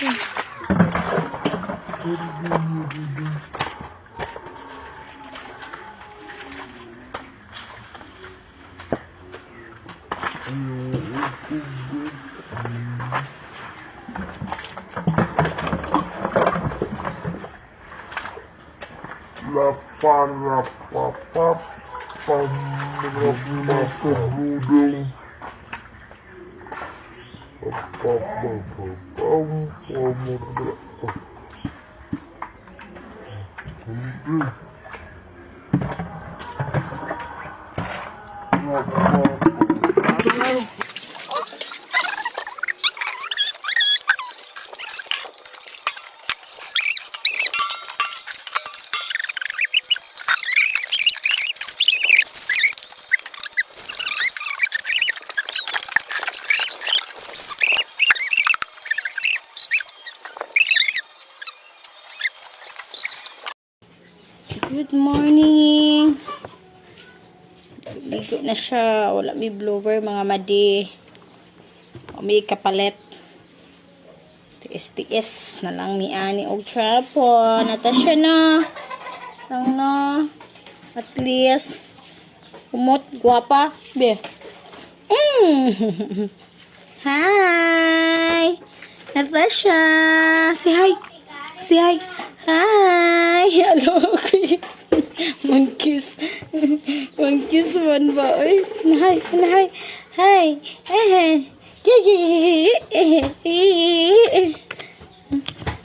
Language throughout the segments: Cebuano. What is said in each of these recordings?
La para pa pa pam ra pa pa budong pa pa pa pa pam pam ra pa. La pa pa. Good morning. Ligo na siya. Wala may blower, mga madi. O may kapalit. Tiis-tiis na lang mi ani og trapon. Natasha na. Lang na. At least. Umot. Guwapa. Be. Hi! Natasha! Say hi! Say hi! Hi! Hello! Monkeys. Monkeys man ba? Uy, hi! Hi! Hi!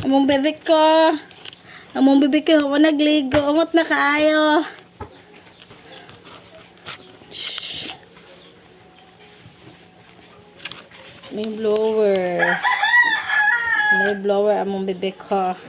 Among bebe ko. Among bebe ko. Ako nagligo. Umot na kaayo. Shh. May blower. May blower among bebe ko.